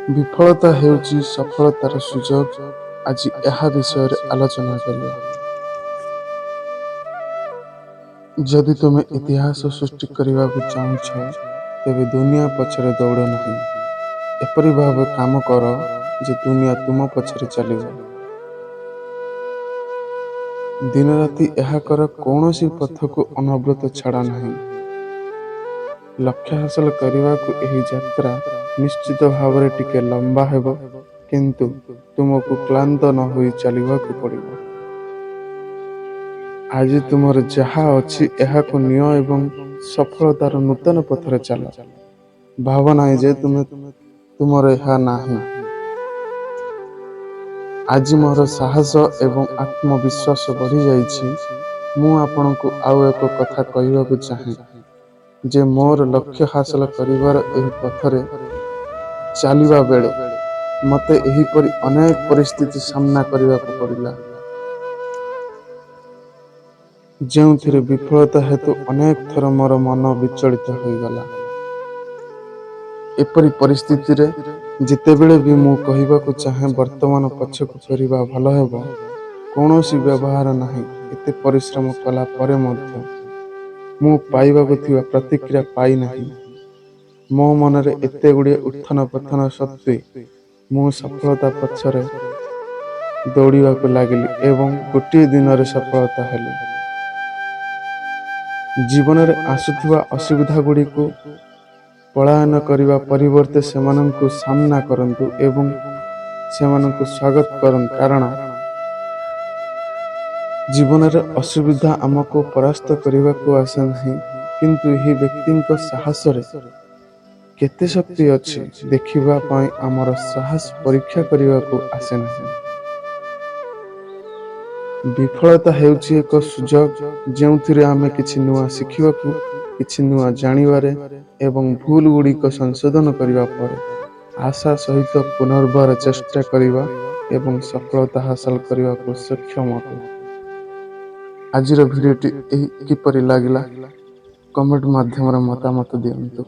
ବିଫଳତା ହେଉଛି ସଫଳତାର ସୁଯୋଗ। ଆଜି ଏହା ବିଷୟରେ ଆଲୋଚନା କରିବା। ଯଦି ତୁମେ ଇତିହାସ ସୃଷ୍ଟି କରିବାକୁ ଚାହୁଁଛ, ତେବେ ଦୁନିଆ ପଛରେ ଦୌଡ଼ ନାହିଁ। ଏପରି ଭାବେ କାମ କର ଯେ ଦୁନିଆ ତୁମ ପଛରେ ଚାଲିବ। ଦିନରାତି ଏକ କର, କୌଣସି ପଥକୁ ଅନାବୃତ ଛାଡ଼ ନାହିଁ। ଲକ୍ଷ୍ୟ ହାସଲ କରିବାକୁ ଏହି ଯାତ୍ରା ନିଶ୍ଚିତ ଭାବରେ ଟିକେ ଲମ୍ବା ହେବ, କିନ୍ତୁ ତୁମକୁ କ୍ଳାନ୍ତ ନ ହୋଇ ଚାଲିବାକୁ ପଡ଼ିବ। ଆଜି ତୁମର ଯାହା ଅଛି, ଏହାକୁ ନିଅ ଏବଂ ସଫଳତାର ନୂତନ ପଥରେ ଚାଲ। ଭାବ ନାହିଁ ଯେ ତୁମର ଏହା ନାହିଁ। ଆଜି ମୋର ସାହସ ଏବଂ ଆତ୍ମବିଶ୍ୱାସ ବଢ଼ିଯାଇଛି। ମୁଁ ଆପଣଙ୍କୁ ଆଉ ଏକ କଥା କହିବାକୁ ଚାହେଁ ଯେ ମୋର ଲକ୍ଷ୍ୟ ହାସଲ କରିବାର ଏହି ପଥରେ ଚାଲିବା ବେଳେ ମୋତେ ଏହିପରି ଅନେକ ପରିସ୍ଥିତି ସାମ୍ନା କରିବାକୁ ପଡ଼ିଲା, ଯେଉଁଥିରେ ବିଫଳତା ହେତୁ ଅନେକ ଥର ମୋର ମନ ବିଚଳିତ ହୋଇଗଲା। ଏପରି ପରିସ୍ଥିତିରେ ଯେତେବେଳେ ବି ମୁଁ କହିବାକୁ ଚାହେଁ, ବର୍ତ୍ତମାନ ପଛକୁ ଫେରିବା ଭଲ ହେବ, କୌଣସି ବ୍ୟବହାର ନାହିଁ, ଏତେ ପରିଶ୍ରମ କଲା ପରେ ମଧ୍ୟ ମୁଁ ପାଇବାକୁ ଥିବା ପ୍ରତିକ୍ରିୟା ପାଇନାହିଁ, ମୋ ମନରେ ଏତେଗୁଡ଼ିଏ ଉତ୍ଥାନ ପତନ ସତ୍ତ୍ୱେ ମୁଁ ସଫଳତା ପଛରେ ଦୌଡ଼ିବାକୁ ଲାଗିଲି ଏବଂ ଗୋଟିଏ ଦିନରେ ସଫଳତା ହେଲି। ଜୀବନରେ ଆସୁଥିବା ଅସୁବିଧାଗୁଡ଼ିକୁ ପଳାୟନ କରିବା ପରିବର୍ତ୍ତେ ସେମାନଙ୍କୁ ସାମ୍ନା କରନ୍ତୁ ଏବଂ ସେମାନଙ୍କୁ ସ୍ୱାଗତ କରନ୍ତୁ, କାରଣ ଜୀବନରେ ଅସୁବିଧା ଆମକୁ ପରାସ୍ତ କରିବାକୁ ଆସେ ନାହିଁ, କିନ୍ତୁ ଏହି ବ୍ୟକ୍ତିଙ୍କ ସାହସରେ କେତେ ଶକ୍ତି ଅଛି ଦେଖିବା ପାଇଁ ଆମର ସାହସ ପରୀକ୍ଷା କରିବାକୁ ଆସେ ନାହିଁ। ବିଫଳତା ହେଉଛି ଏକ ସୁଯୋଗ, ଯେଉଁଥିରେ ଆମେ କିଛି ନୂଆ ଶିଖିବାକୁ, କିଛି ନୂଆ ଜାଣିବାରେ ଏବଂ ଭୁଲଗୁଡ଼ିକ ସଂଶୋଧନ କରିବା ପରେ ଆଶା ସହିତ ପୁନର୍ବାର ଚେଷ୍ଟା କରିବା ଏବଂ ସଫଳତା ହାସଲ କରିବାକୁ ସକ୍ଷମ ଅଟୁ। ଆଜିର ଭିଡ଼ିଓଟି ଏହି କିପରି ଲାଗିଲା, କମେଣ୍ଟ ମାଧ୍ୟମରେ ମତାମତ ଦିଅନ୍ତୁ।